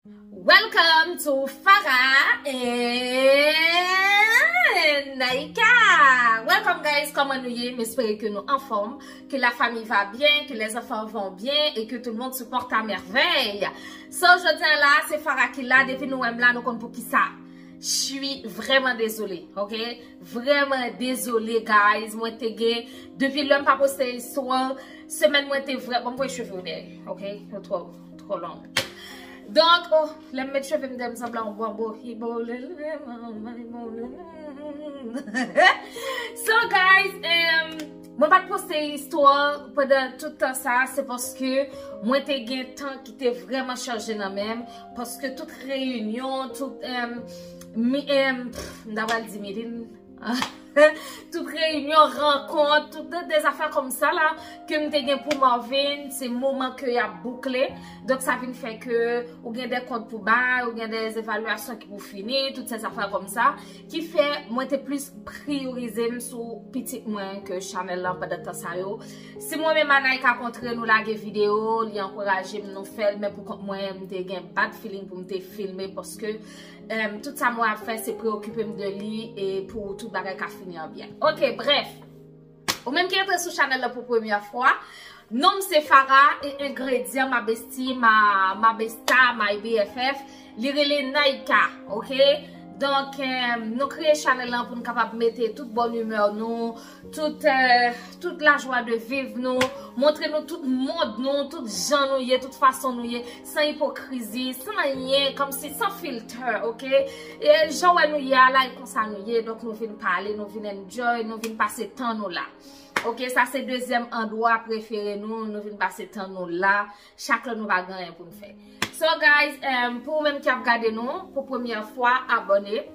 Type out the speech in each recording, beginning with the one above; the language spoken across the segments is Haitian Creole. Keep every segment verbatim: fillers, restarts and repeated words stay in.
Welcome to Farah and Naïka. Welcome guys, kòman nou ye? M espere ke nou anfòm, que la famille va bien, que les enfants vont bien et que tout le monde se porte à merveille. So, jodi a la, se Farah ki la, depi nou wè m la, nou konn poukisa. Je suis vraiment désolée, ok? Vrèman dezole, guys. Mwen te gen, depi lè m pa poste istwa, semèn mwen te vrè, bon, m voye cheve yo dèyè, ok? Yo twò, twò long. Donk, oh, lè m met cheve m dèyè, m sanble yon bòbo. So, guys, em, mwen pa t poste istwa pandan tout tan sa, se paske mwen te gen tan ki te vrèman chaje nan men m, paske tout reyinyon, tout, em, mi, em, pff, m ta pral di mitin, tout reyinyon, rankont, tout de, de zafè kòmsa la ke m te gen pou Marvin, se moman ke y ap boukle. Donk, sa vin fè ke ou gen de kont pou bay, ou gen de evalyasyon ki pou fini, tout se zafè kòmsa, ki fè mwen te plis priyorize m sou pitit mwen ke chanèl lan pandan tan sa yo. Si mwen menm a Naïka kontre nou lage videyo, li ankouraje m, nou fè l, men pou kont mwen, m te gen bad feeling pou m te filme, paske Em, tout sa mwen ap fè, se preokipe m de li e pou tout bagay ka fini an byen. Ok, brèf. Ou menm ki antre sou chanèl la pou premyè fwa, non m se Farah e engredyan ma bestie, ma, ma besta, my B F F, li rele Naïka, ok? Donk, em, nou kreye chanèl lan pou n kapab mete tout bòn imè nou, tout, eh, tout lajwa de viv nou, montre nou tout mond nou, tout jan nou ye, tout fason nou ye, san ipokrizi, san anyen, kòmsi san filtè, ok? E jan w wè nou ye a la, e konsa nou ye, donk nou vin pale, nou vin enjoy, nou vin pase tan nou la. Ok, sa se dezyèm andwa prefere nou, nou vin pase tan nou la. Chak lè nou pa gen anyen pou n fè. So guys, em, pou ou menm ki ap gade nou pou premyè fwa, abòne,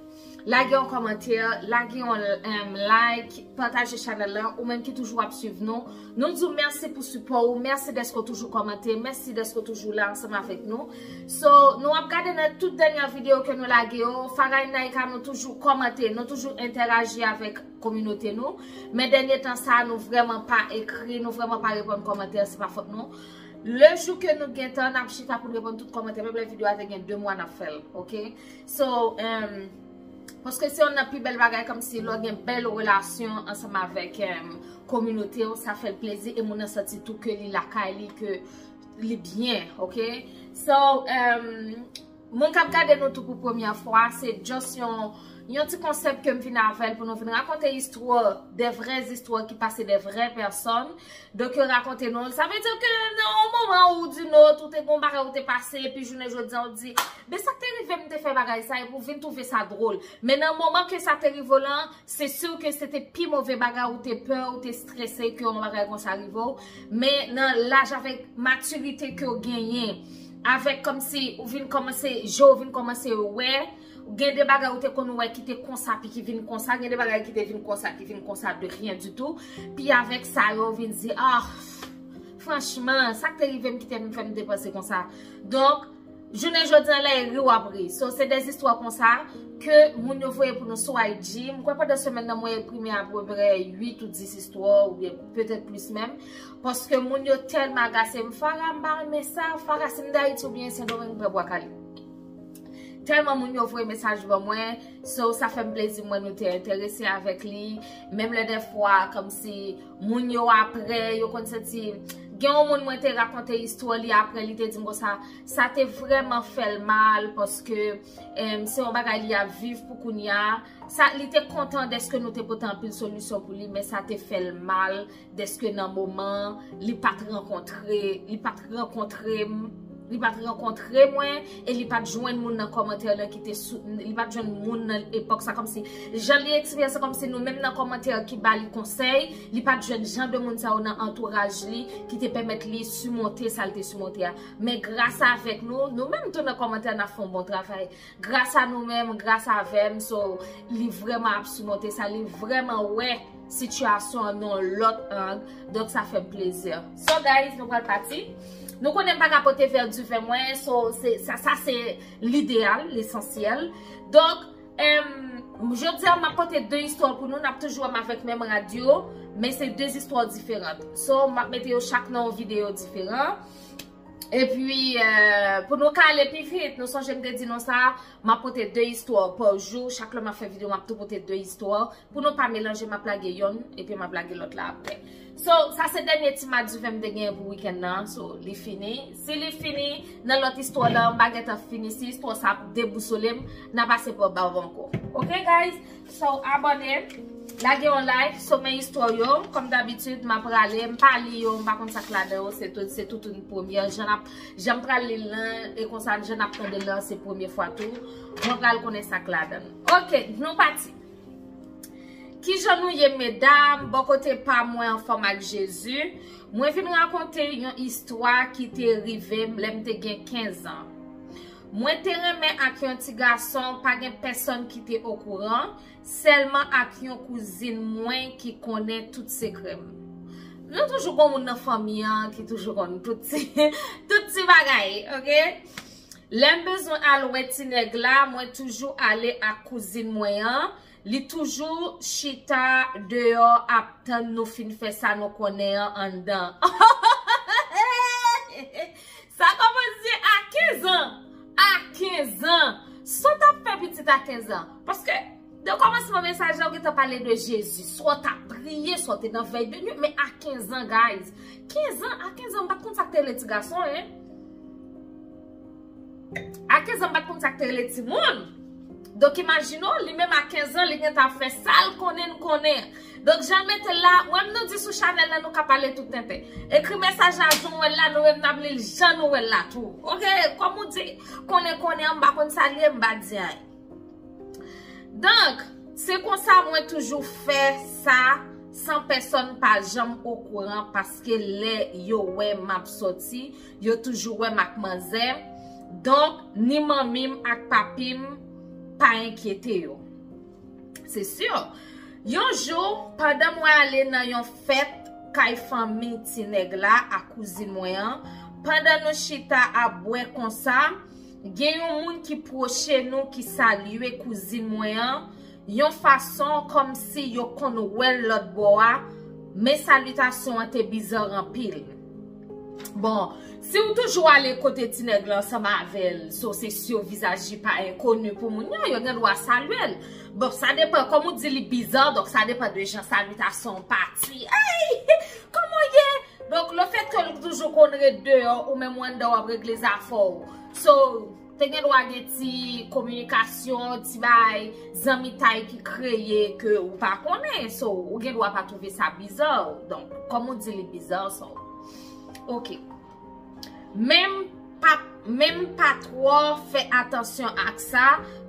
lage yon kòmantè, lage yon, em, like, pataje chanèl la, ou menm ki toujou ap swiv nou. Nou di w mèsi pou sipò ou, mèsi dèske w toujou kòmante, mèsi dèske w toujou la ansanm avèk nou. So, nou ap gade nan tout dènyè videyo ke nou lage yo, Farah and Naïka, nou toujou kòmante, nou toujou entèraji avèk kominote nou. Men dènye tan sa, nou vrèman pa ekri, nou vrèman pa reponn kòmantè, se pa fòt nou. Le jou ke nou gen tan, n ap chita pou n reponn tout kòmantè. Menm lè videyo a te gen de mwa n ap fè l, ok? So, em, paske se youn nan pi bèl bagay, kòmsi lè w gen bèl relasyon ansanm avèk, em, kominote w, sa fè l plezi e moun nan santi tou ke li lakay li, ke li byen, ok? So, em, moun k ap gade nou tou pou premyè fwa, se just yon, yon ti konsèp ke m vin avè l pou nou vin rakonte istwa, de vrè istwa ki pase de vrè pèsòn. Donk, yo rakonte nou l. Sa vle di ke nan yon moman ou di nou, ou te gon bagay ou te pase, epi jounen jodi a, ou di, ben sa k te rive m te fè bagay sa, epi ou vin twouve sa dwòl. Men nan moman ke sa te rive w lan, se si ke se te pi move bagay, ou te pè, ou te strese ke yon bagay konsa rive w. Men nan laj avèk matirite ke w genyen, avèk kòmsi ou vin kòmanse, je w vin kòmanse wè, gen de bagay ou te konn wè ki te konsa, pi ki vin konsa, gen de bagay ki te vin konsa, ki vin konsa de rien du tout. Pi avèk sa yo vin di, ah, franchman, sa k te rive m ki te vin fè m te panse konsa. Donk, jounen jodi a la, e ri w ap ri. So, se de istwa konsa ke moun yo voye pou nou sou I G. M kwè pandan semèn nan, mwen enprime apeprè uit ou dis istwa, oubyen petèt plis menm. Paske moun yo tèlman agase m. Farah, m pa renmen sa. Farah, si m de Ayiti oubyen Sendomeng, m pran bwa kale. Tèlman moun yo voye mesaj ban mwen, so sa fè m plezi m wè nou te enterese avèk li. Menm lè dèfwa, kòmsi moun yo apre, yo konn santi, gen yon moun mwen te rakonte istwa li apre, li te di m konsa, sa te vrèman fè l mal, paske, em, se yon bagay li ap viv pou kounye a. Sa, li te kontan dèske nou te pote anpil solisyon pou li, men sa te fè l mal dèske nan moman li pa t rankontre, li pa t rankontre m, li pa t rankontre mwen, e li pa t jwenn moun nan kòmantè lan ki te soutni, li pa t jwenn moun nan epòk sa, kòmsi jan li eksprime se kòmsi nou menm nan kòmantè ki ba li konsèy, li pa t jwenn jan de moun sa yo nan antouraj li ki te pèmèt li simonte sa l te simonte a. Men gras avèk nou, nou menm tou nan kòmantè n ap fè yon bon travay. Gras a nou menm, gras avè m, so, li vrèman ap simonte sa, li vrèman wè sitiyasyon an nan yon lòt ang, donk sa fè m plezi. So, guys, nou pral pati. Nou konnen m pa ka pote vè diven mwen, so, se, sa, sa se lideyal, lesansyèl. Donk, em, jodi a, m ap pote de istwa pou nou, n ap toujou wè m avèk menm rad yo, men se de istwa diferan. So, m ap mete yo chak nan yon videyo diferan. Epi, euh, pou nou ka ale pi vit, nou sonje m te di nou sa, m ap pote de istwa pa jou. Chak lè m ap fè videyo, m ap tou pote de istwa. Pou nou pa melanje, m ap lage yonn, epi m ap lage lòt la apre. So, sa se dènye ti madiven m te genyen pou wikenn nan. So, li fini. Si li fini, nan lòt istwa la, m pa gentan fini. Si istwa sa ap debousole m, n a pase pa w ba w ankò. Ok, guys? So, abòne, lage yon like, somen istwa yo. Kòm dabitid, m ap rale, m pa li yo, m pa konn sa k ladan yo, se tout, se tout yon premyè. Jan n ap, jan m pral li l lan, e konsa, jan n ap tande l lan, se premye fwa tou. Mwen pral konnen sa k ladan l. Ok, nou pati. Kijan nou ye, medam? Bò kote pa mwen, anfòm ak Jezi. Mwen vin rakonte yon istwa ki te rive m lè m te gen kenz an. Mwen te renmen ak yon ti gason, pa gen pèsonn ki te okouran, sèlman ak yon kouzin mwen ki konnen tout sekrè m. Nou toujou gon moun nan fanmi an ki toujou konn tout ti, tout ti bagay, ok? Lè m bezwen al wè ti nèg la, mwen toujou ale ak kouzin mwen an. Li toujou chita deyò ap tann nou fin fè sa nou konnen an anndan. Sa kòmanse a kenz an. A kenz an. Sa w t ap fè pitit a kenz an? Paske, de kòmansman mesaj la, ou gentan pale de Jezi. Sa w t ap priye, sa w te nan vèy de nuit, men a kenz an, guys. Kenz an, a kenz an, m pa t konn sa k te rele ti gason, en. A kenz an, m pa t konn sa k te rele timoun. Donk, imajine w, li menm a kenz an, li gentan ap fè sa l konnen l konnen. Donk, jan l mete l la, ou wè m nou di sou chanèl la, nou ka pale tout tenten. Ekri mesaj la, jan w wè l la, nou menm n ap li l jan nou wè l la tou. Ok, kòm ou di, konnen konnen an, m pa konn sa l ye, m pa di anyen. Donk, se konsa mwen toujou fè sa san pèsonn pa janm okouran, paske lè yo wè m ap sòti, yo toujou wè m ak manzè. Donk, ni manmi m ak papi m pa enkyete yo. Se si. Yon jou, pandan mwen ale nan yon fèt kay fanmi ti nèg la ak kouzin mwen an, pandan nou chita ap bwè konsa, gen yon moun ki pwoche nou ki salye kouzin mwen an yon fason kòmsi yo konn wè l lòt bò a, men salitasyon an te bizar anpil. Bon, si w toujou ale kote ti nèg la ansanm avè l, so se si vizaj li pa enkoni pou moun yo, yo gen dwa salye l. Bon, sa depann, kòm ou di li bizar, donk sa depann de jan salitasyon an pati. Ey! Kòman w ye? Donk, lefètke l toujou konn ret deyò, ou menm w anndan w ap regle zafè w. So, te gen dwa gen ti kominikasyon, ti bagay, zanmitay ki kreye ke ou pa konnen. So, ou gen dwa pa twouve sa bizar. Donk, kòm ou di li bizar, so. Ok. Men m pa, men m pa twò fè atansyon ak sa,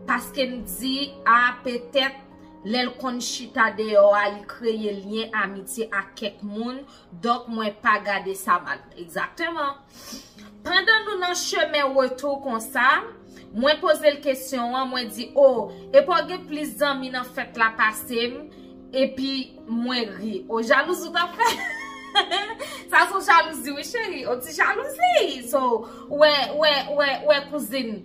paske m di, a, petèt, lè l konn chita deyò a, li kreye lyen amitye ak kèk moun, donk mwen pa gade sa mal. Egzakteman. Pandan nou nan chemen retou konsa, mwen poze l kesyon an, mwen di, o, epa w gen plis zanmi nan fèt la pase m, epi mwen ri. O, jalouzi w t ap fè? Sa se yon jalouzi, wi, cheri. O, ti jalouzi. So, wè, wè, wè, wè, kouzin.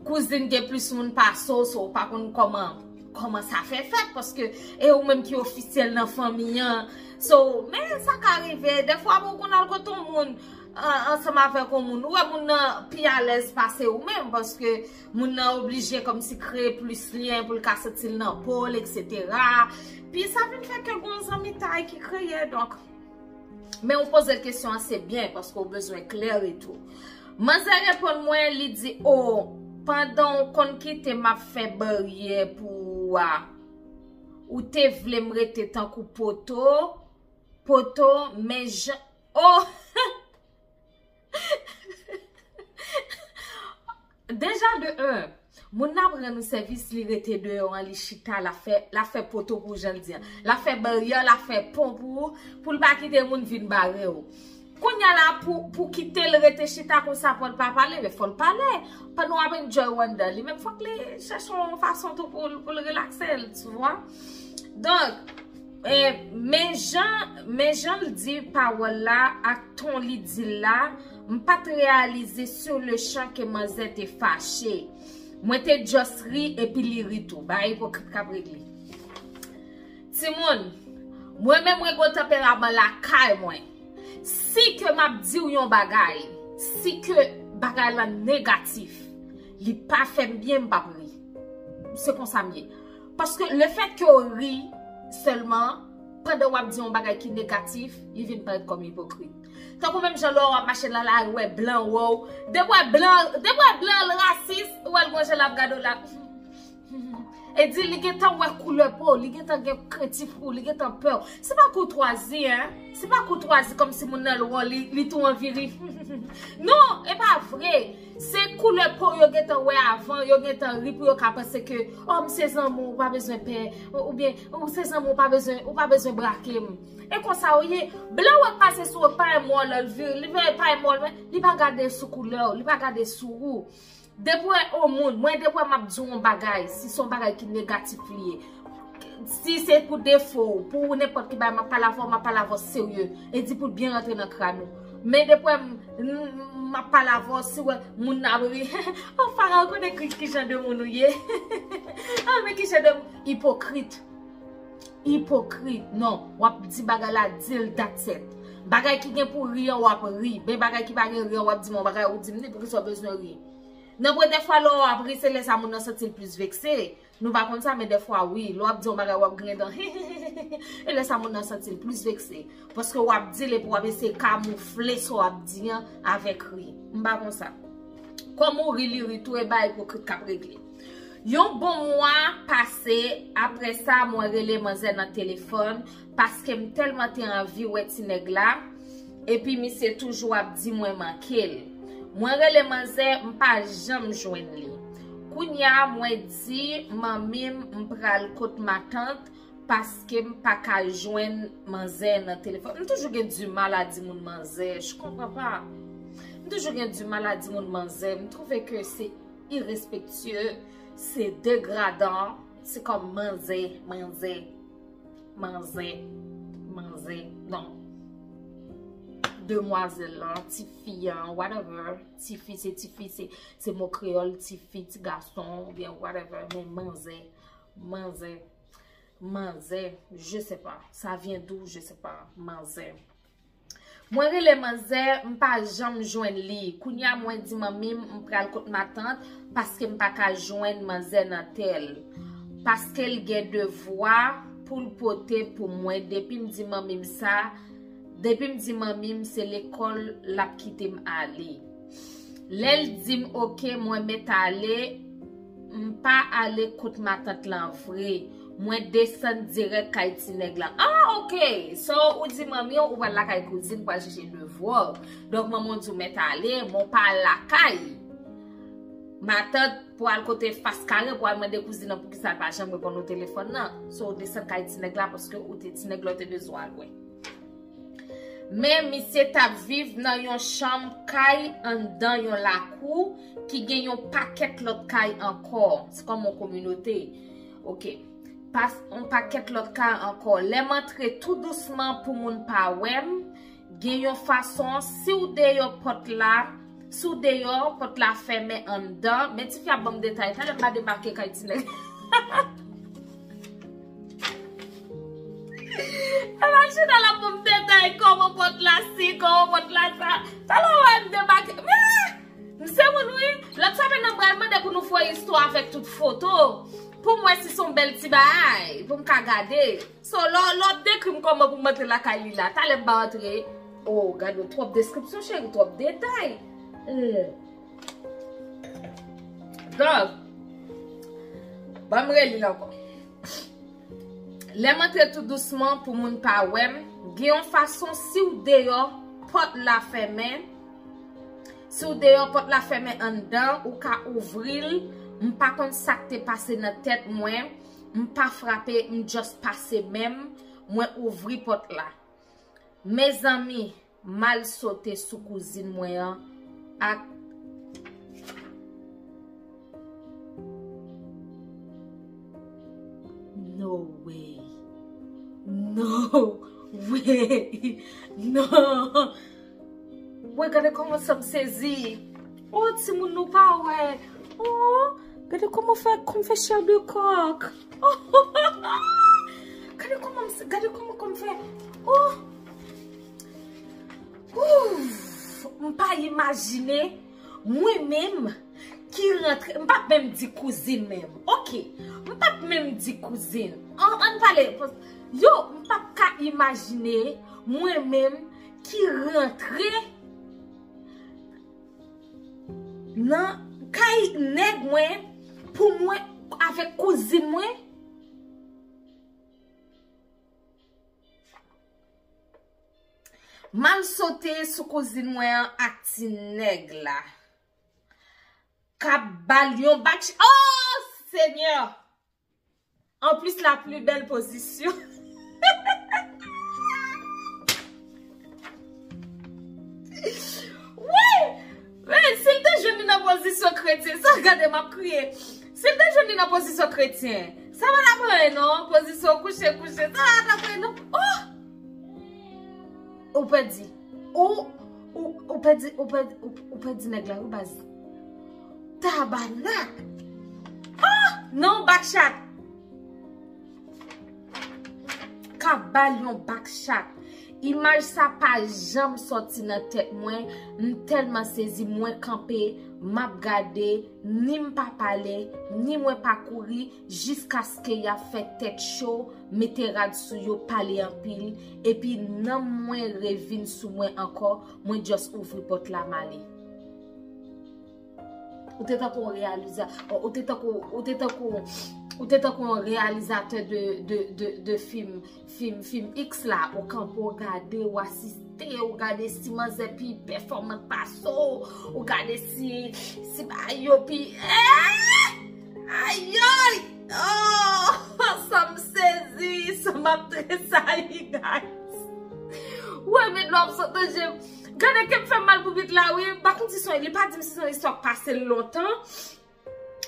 Kouzin gen plis moun pase w, so, w pa konn kòman, kòman sa fè fèt, paske e ou menm ki ofisyèl nan fanmi an. So, men sa ka rive. Dèfwa, bon, ou konn al kote yon moun, an-, ansanm avèk yon moun. Ou wè moun nan pi alèz pase ou menm, paske moun nan oblije kòmsi kreye plis lyen pou l ka santi l nan po l, etsetera. Pi sa vin fè ke gon zanmitay ki kreye, donk. Men ou poze l kesyon an, se byen, paske ou bezwen klè e tou. Manzè reponn mwen, li di, o, pandan w konn kite m ap fè baryè pou ou a, ou te vle m rete tankou poto, poto, men jan, o! Deja de un, moun nan ap rann ou sèvis, li rete deyò an, li chita, l ap fè, l ap fè poto pou jan l di an. L ap fè baryè, l ap fè pon pou ou, pou l pa kite moun vin bare w. Kounye a la, pou, pou kite l rete chita konsa, pou l pa pale, men fò l pale. Pandan w ap enjoy w anndan, li menm fòk li chèche yon fason tou pou l, pou l relakse l, tu vois. Donk, e, men jan, men jan l di pawòl la ak ton li di l la, m pa t reyalize sur le champ ke manzè te fache. Mwen te just ri epi li ri tou. Bagay ipokrit k ap regle. Timoun, mwen menm mwen gon tanperaman lakay mwen. Si ke m ap di w yon bagay, Si ke bagay lan negatif, li pa fè m byen, m p ap ri. Se konsa m ye. Paske lefètke w ri sèlman, pandan w ap di yon bagay ki negatif, li vin parèt kòm ipokrit. Tankou menm jan lè w ap mache nan lari, w wè blan wè w. Depi w wè blan, depi w wè blan rasis, ou wè l gon jan l ap gade w la. E di li gentan wè koulè po w, li gentan gen krentif pou ou, li gentan pè w. Se pa koutwazi, en. Se pa koutwazi kòmsi moun nan lwen w, li, li tou anvi ri. Non, e pa vre. Se koulè po yo gentan wè avan, yo gentan ri pou yo ka panse ke, oh, m se zanmi w, ou pa bezwen pè, oubyen, ou se zanmi w, ou pa bezwen, ou pa bezwen brake m. E konsa w ye, blan w ap pase sou ou, pa renmen w lè l vire, li pa renmen w, men li pa gade sou koulè w, li pa gade sou ou. Depi w wè yon moun, mwen depi w wè m ap di w yon bagay, si se yon bagay ki negatif li ye, si se pou defo w, pou nenpòt ki bagay, m ap pale avè w, m ap pale avè w serye, e di pou l byen rantre nan kràn ou. Men depi w wè m, m, m ap pale avè w, si w wè moun nan ap ri, oh, Farah, ou konnen ki, ki jan de moun ou ye. Ah, men ki jan de moun, ipokrit. Ipokrit, non, w ap di bagay la, di l, that's it. Bagay ki gen pou ri an, w ap ri. Men bagay ki pa gen ri an, w ap di m yon bagay, ou di m ni, poukisa w bezwen ri? Nan premye fwa lè w ap ri, se lè sa moun nan santi l plis vekse. Nou pa konn sa, men dèfwa wi, lè w ap di yon bagay, w ap griyen dan. E lè sa moun nan santi l plis vekse. Paske w ap di l epi w ap eseye kamoufle sa w ap di an avèk ri. M pa konn sa. Kòm ou ri, li ri tou, e bagay ipokrit k ap regle. Yon bon mwa pase, apre sa, mwen rele manzè nan telefòn, paske m tèlman te anvi wè ti nèg la, epi misye toujou ap di mwen manke l. Mwen rele manzè, m pa janm jwenn li. Kounya, mwen di manmi m, m pral kot matant, paske m pa ka jwenn manzè nan telefòn. M toujou gen di mal a di moun manzè, je comprends pas. M toujou gen di mal a di moun manzè. M twouve ke se irespektye, se degradan, se kòm manzè, manzè, manzè, manzè, non. Demwazèl lan, tifi an, whatever. Tifi, se tifi, se, se mo kreyòl, tifi, ti gason, oubyen whatever, men manzè, manzè, manzè, je sais pas. Ça vient d'où, je sais pas, manzè. Mwen rele manzè, m pa janm jwenn li. Kounya mwen di manmi m, m pral kot matant, paske m pa ka jwenn manzè nan tèl. Paske l gen devwa pou l pote pou mwen. Depi m di manmi m sa, depi m di manmi m se lekòl l ap kite m ale. Lè l di m oke, mwen mèt ale, m pa ale kot matant lan vre. Mwen desann dirèk kay ti nèg lan. Ah, oke. So, ou di manmi w, ou pral lakay kouzin, pral chèche devwa. Donk, manman w di w mèt ale, men w pa al lakay. Matant pou al kote fas kare, pou al mande kouzin nan poukisa l pa janm reponn ou telefòn nan. So, ou desann kay ti nèg la paske ou te ti nèg la, ou te bezwen al wè. Men misye t ap viv nan yon chanm kay anndan yon lakou ki gen yon pakèt lòt kay ankò. Se kòm yon kominote. Oke. Pas yon pakèt lòt kay ankò. Lè m antre tou dousman pou moun pa wè m, gen yon fason, si w deyò pòt la, si w deyò, pòt la fèmen anndan, men tifi ap ban m detay, talè m pa debake kay ti nèg. Epa chita la pou m detay kòman pòt la si, kòman pòt la sa. Talè w wè m debake. Ah! M se moun wi. Lòt semèn nan m pral mande pou nou fè istwa avèk tout foto. Pou m wè si se yon bèl ti bagay. Pou m ka gade. So, lè, lè w ap dekri m kòman pou m antre lakay li la. Talè m pa antre. Oh, gade w, twòp deskripsyon, cheri, twòp detay. Hmm. Donk, ban m reli l ankò. Lè m antre tou dousman pou moun pa wè m, gen yon fason si w deyò, pòt la fèmen. Si w deyò, pòt la fèmen anndan, ou ka ouvri l. M pa konn sa k te pase nan tèt mwen. M pa frape, m just pase men m, mwen ouvri pòt la. Mezanmi, mal sote sou kouzin mwen an ak No way. No way. No. Wè, gade kòman sa m sezi. Oh, timoun nou pa wè. Oh, gade kòman fè, kòman fè chair de coq. Oh, gade kòman, gade kòman, kòman fè. Oh. Ouh. M pa imajine mwen menm ki rantre, m p ap menm di kouzin menm. Oke, m p ap menm di kouzin. An, ann pale, yo, m p ap ka imajine mwen menm ki rantre nan kay nèg mwen pou mwen avèk kouzin mwen. M al sote sou kouzin mwen an ak ti nèg la. K ap ba l yon bak ch-, oh, Senyè! An plis, la pli bèl pozisyon. Wi! Wi, si l te jwenn li nan pozisyon kretyen, sa gade m ap kriye. Si l te jwenn li nan pozisyon kretyen, sa pa t ap anyen non. Pozisyon kouche, kouche, sa pa t ap anyen non. Oh! Ou pèdi. Ou, ou, ou pèdi, ou pèdi, ou, ou pèdi nèg la, wi, baz. Tabanak! Oh! Non, bak chat! K ap ba l yon bak chat. Imaj sa pa janm sòti nan tèt mwen. M tèlman sezi, mwen kanpe, m ap gade, ni m pa pale, ni mwen pa kouri, jiskaske y ap fè tèt cho, mete rad sou yo, pale anpil, epi nanm mwen revin sou mwen ankò, mwen just ouvri pòt la, m ale. Ou te tankou yon reyaliza-, ou te tankou, ou te tankou, ou te tankou yon reyalizatè de, de, de, de fim, fim, fim X la. Ou kanpe, ou gade, ou asiste, ou gade si manzè pi pèfòmant pase w, ou gade si, si bagay yo pi, eh! Ayay! Oh! Sa m sezi, sa m ap tresayi, guys. Ou wè, men dlo ap sot nan je m. Gade ke m fè m mal pou bit la, wi. M pa konn si se yon, li pa di m si se yon istwa k pase l lontan.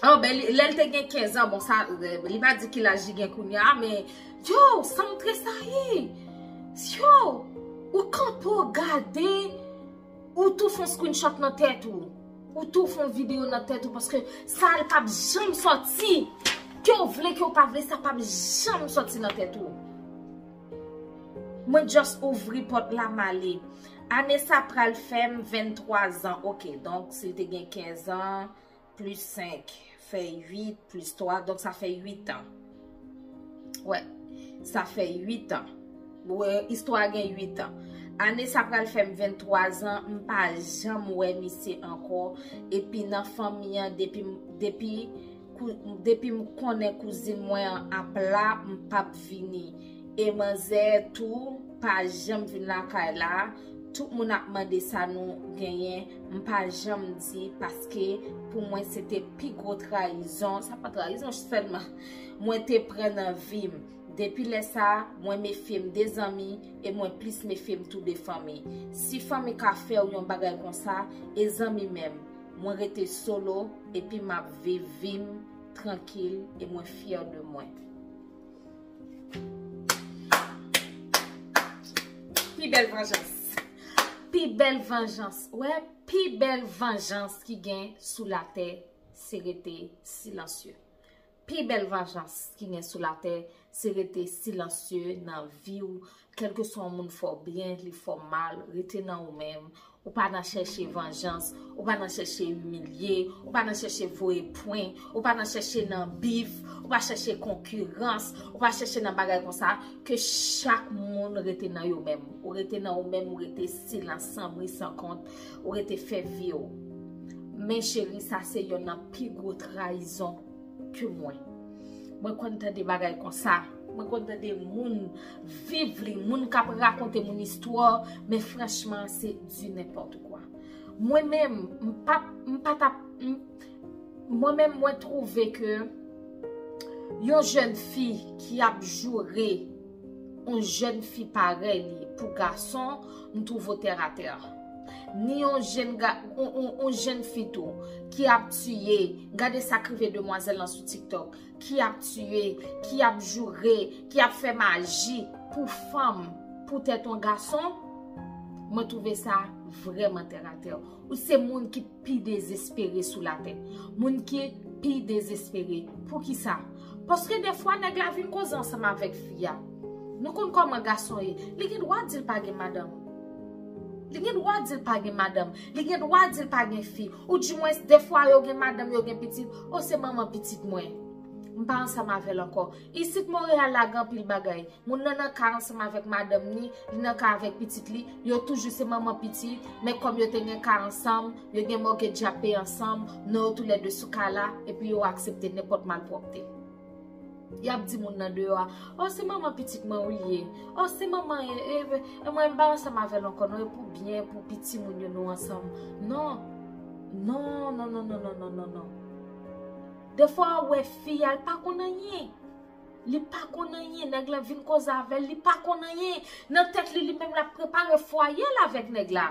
Oh, ben, li, lè l te gen kenz an, bon, sa, eh, li pa di ki laj li gen kounye a, men, yo, sa m tresayi. Yo, ou kanpe, w gade, ou tou fè yon screenshot nan tèt ou. Ou tou fè yon videyo nan tèt ou, paske sa l p ap janm sòti. Ke w vle, ke w pa vle, sa p ap janm sòti nan tèt ou. Mwen just ouvri pòt la, m ale. Ane sa pral fè m venntwa zan. Oke, donk, si l te gen kenz an, plis senk, fè uit, plis twa, donk sa fè uit an. Wè, sa fè uit an. Wè, istwa a gen uit an. Ane sa pral fè m venntwa zan, m pa janm wè misye ankò. Epi nan fanmi an, depi, depi, kou-, depi m konnen kouzin mwen an ap la, m p ap vini. E manzè tou pa janm vin lakay la. Tout moun ap mande sa nou genyen, m pa janm di, paske pou mwen se te pi gwo trayizon, sa pa trayizon sèlman, mwen te pran nan vi m. Depi lè sa, mwen mefye m de zanmi e mwen plis mefye m tou de fanmi. Si fanmi ka fè w yon bagay konsa, e zanmi menm, mwen rete solo epi m ap viv vi m trankil e mwen fyè de mwen. Pi bèl vanjans. Pi bèl vanjans. Wè, pi bèl vanjans ki gen sou latè, se rete silansye. Pi bèl vanjans ki gen sou latè, se rete silansye nan vi w. Kèlkeswa yon moun fè w byen, li fè w mal, rete nan ou menm. Ou pa nan chèche vanjans, ou pa nan chèche imilye, ou pa nan chèche voye pwen, ou pa nan chèche nan bif, ou pa chèche konkirans, ou pa chèche nan bagay konsa, ke chak moun rete nan yo menm. Ou rete nan ou menm, ou rete silans, san bri, san kont, ou rete fè vi w. Men cheri, sa se yonn nan pi gwo trayizon ke mwen. Mwen konn tande bagay konsa. Mwen konn tande moun viv li, moun k ap rakonte moun istwa, men franchman, se du n'importe quoi. Mwen menm, m pa, m pa t ap, m, mwen menm, mwen twouve ke yon jèn fi ki ap joure yon jèn fi parèy li pou gason, m twouve w tèratè. Ni yon jèn ga-, yon, yon, yon jèn fi tou ki ap tiye, gade sa k rive demwazèl lan sou TikTok, ki ap tiye, ki ap joure, ki ap fè maji pou fanm, poutèt yon gason, mwen twouve sa vrèman tèratè. Ou se moun ki pi dezespere sou latè. Moun ki pi dezespere. Poukisa? Paske defwa nèg la vin koze ansanm avèk fi a. Nou konn kòman gason ye. Li gen dwa di l pa gen madanm. Li gen dwa di l pa gen madanm. Li gen dwa di l pa gen fi. Ou dimwens, defwa yo gen madanm, yo gen pitit. O, se manman pitit mwen. M pa ansanm avè l ankò. Isit Monreyal la gen anpil bagay. Moun nan nan ka ansanm avèk madanm ni, li nan ka avèk pitit li. Yo toujou se manman pitit, men kòm yo te gen ka ansanm, yo gen mortgage y ap peye ansanm, non, yo toulède sou ka la, epi yo aksepte nenpòt malpwòpte. Y ap di moun nan deyò a, o, se manman pitit mwen ou li ye. O, se manman e, e, e mwen m pa ansanm avè l ankò non, e pou byen, pou piti moun yo nou ansanm. Non. Non, non, non, non, non, non, non, non. Defwa w wè fi a, l pa konn anyen. Li pa konn anyen, nèg la vin koze avè l, li pa konn anyen. Nan tèt li, li menm l ap prepare fwaye l avèk nèg la.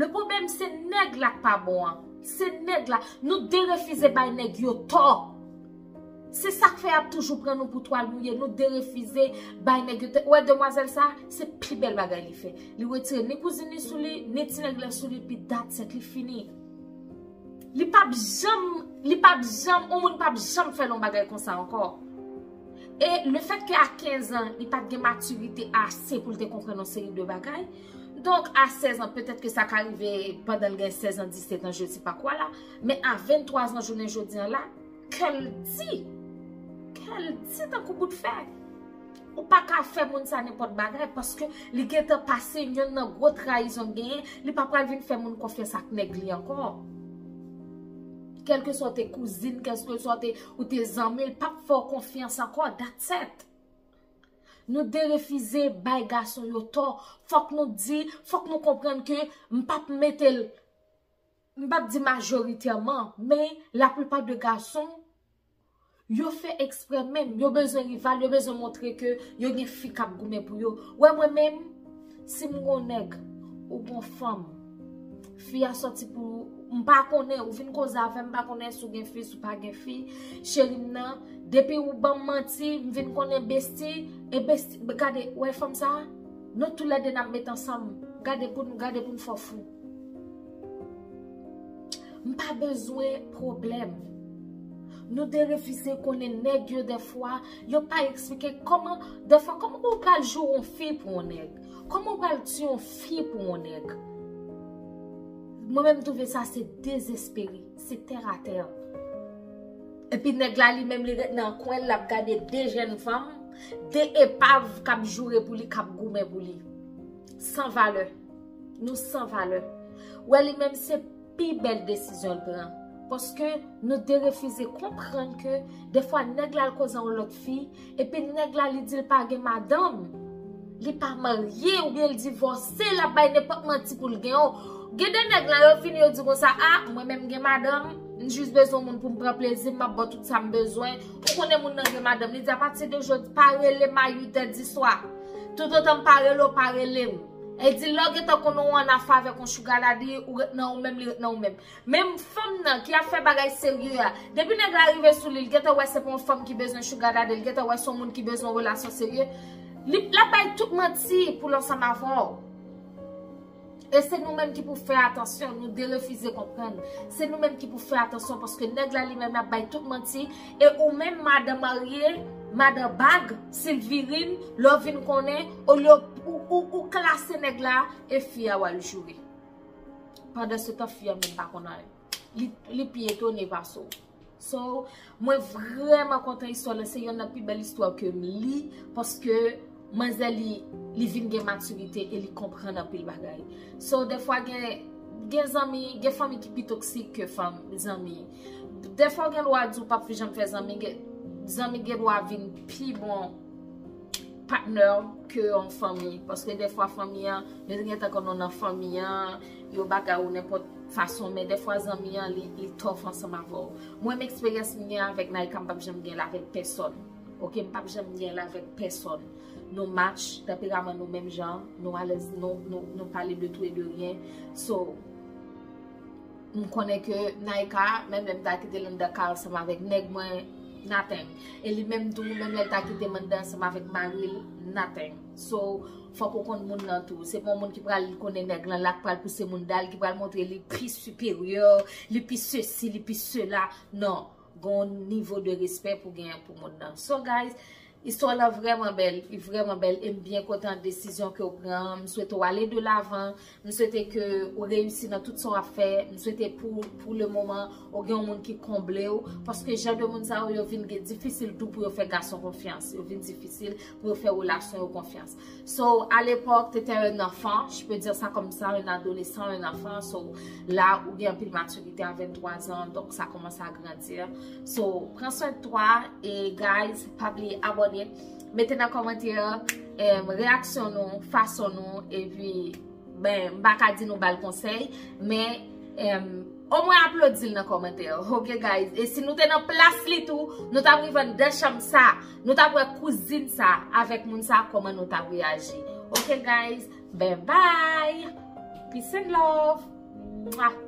Le pwoblèm, se nèg la k pa bon an. Se nèg la. Nou derefize bay nèg yo tò. Se sa k fè y ap toujou pran nou pou twal mouye. Nou derefize bay nèg yo tò. Ou wè demwazèl sa, se pi bèl bagay li fè. Li retire ni kouzin li sou li, ni ti nèg la sou li, pi datset, li fini. Li p ap janm, li p ap janm, yon moun p ap janm fè l yon bagay konsa ankò. E le fèt ke a kenz an, li pa t gen matirite ase pou l te konprann yon seri de bagay. Donk, a sèz an, petèt ke sa ka rive pandan l gen sèz an, disèt an, je sais pas quoi la. Men a venntwa zan jounen jodi an la, kè l di, kè l di tankou bout fè. Ou pa ka fè moun sa nenpòt bagay, paske li gentan pase yonn nan gwo trayizon l genyen, li pa pral vin fè moun konfyans ak nèg li ankò. Kèlkeswa w te kouzin, kèlkeswa w te, ou te zanmi, l p ap fè w konfyans ankò, datset. Nou derefize bay gason yo tò. Fòk nou di, fòk nou konprann ke m p ap mete l, m p ap di majoritèman, men laplipa de gason, yo fè eksprè menm, yo bezwen rival, yo bezwen montre ke yo gen fi k ap goumen pou yo. Wè mwen menm, si m gon nèg, ou gon fanm, fi a sòti pou ou, m pa konnen, ou vin koze avè m, m pa konnen si w gen fi, si w pa gen fi, cheri m nan, depi ou ban m manti, m vin konnen besti, e besti, gade, wè fanm sa, nou toulède n ap met ansanm, gade pou nou, gade pou n fè w fou. M pa bezwen pwoblèm. Nou derefize konnen nèg yo dèfwa, yo pa eksplike kòman, dèfwa kòman ou pral joure yon fi pou yon nèg? Kòman ou pral tiye yon fi pou yon nèg? Mwen menm m twouve sa se dezespere, se tèratè. Epi nèg la li menm li ret nan kwen l, l ap gade de jèn fanm, de epav k ap joure pou li, k ap goumen pou li. San valè. Nou san valè. Wè li menm se pi bèl desizyon l pran. Paske nou derefize konprann ke defwa nèg la al koze yon lòt fi, epi nèg la li di l pa gen madanm, li pa marye oubyen l divòse, l ap bay nenpòt manti pou l gen yon. Gen de nèg la yo vini yo di konsa, a, mwen menm gen madanm, m jis bezwen moun pou m pran plezi m, m ap ba w tout sa m bezwen. Ou konnen moun nan gen madanm, li di apati de jodi, pa rele m a uit è di swa. Toutotan m pa rele w, pa rele m. E di lè w gentan konn ou ann afè avèk yon sugar daddy, ou ret nan ou menm, li ret nan ou menm. Menm fanm nan ki ap fè bagay serye a, depi nèg la rive sou li, l gentan wè se pa yon fanm ki bezwen sugar daddy, l gentan wè se yon moun ki bezwen relasyon serye. Li, l ap bay tout manti pou l ansanm avè w. E se nou menm ki pou fè atansyon, nou derefize konprann. Se nou menm ki pou fè atansyon paske nèg la li menm l ap bay tout manti. E ou menm madan marye, madan bag, Silvirin, lè w vin konnen, olye ou, ou, ou klase nèg la e fi a w al joure. Pandan se tan fi a menm pa konn anyen. Li, li pi etone pase w. So, mwen vrèman kontan istwa la. Se yonn nan pi bèl istwa ke m li, paske manzè li, li vin gen matirite e li konprann anpil bagay. So, dèfwa gen, gen zanmi, gen fanmi ki pi toksik ke fanm, zanmi. Dèfwa w gen dwa di w p ap janm fè zanmi, gen, zanmi gen dwa vin pi bon patnè ke yon fanmi. Paske dèfwa fanmi an, yo te gentan konn ou nan fanmi an, yo bagay ou nenpòt fason, men dèfwa zanmi an, li, li tough ansanm avè w. Mwen, menm eksperyans m gen avèk Naïka, m p ap janm gen l avèk pèsòn. Oke, m p ap janm gen l avèk pèsòn. Nou match, tanperaman nou menm jan, nou alèz, nou, nou, nou pale de tou e de ryen. So, m konnen ke Naïka, menm lè m ta kite l anndan kay ansanm avèk nèg mwen, nothing. E li menm tou, menm lè l ta kite m anndan ansanm avèk mari l, nothing. So, fòk ou konn moun nan tou. Se pa yon moun ki pral konnen nèg lan la, k pral pouse moun da l, ki pral montre li pi siperyè, li pi sesi, li pi sela. Non. Gon nivo de respè pou genyen pou moun nan. So, guys, Istwa la vrèman bèl, li vrèman bèl, e m byen kontan desizyon ke w pran an. M swete w ale de lavan, m swete ke w reyisi nan tout sa w ap fè. M swete pou, pou le moman, ou gen yon moun ki konble w, paske jan de moun sa yo, yo vin gen difisil tou pou yo fè gason konfyans, yo vin difisil pou yo fè relasyon yo konfyans. So, à l'époque, t'étais un enfant, je peux dire ça comme ça, un adolescent, un enfant. So, la, ou gen anpil matirite à vingt-trois ans, donc ça commence à grandir. So, pran swen de twa, e guys, pa bliye abòne, mete nan kòmantè, em, reyaksyon nou, fason nou, epi, ben, m pa ka di nou ba l konsèy, men, em, omwen aplodi l nan kòmantè, ok, guys? E si nou te nan plas li tou, nou t ap rive anndan chanm sa, nou t ap wè kouzin sa, avèk moun sa, kòman nou t ap reyaji. Ok, guys? Bye bye! Peace and love! Mwah!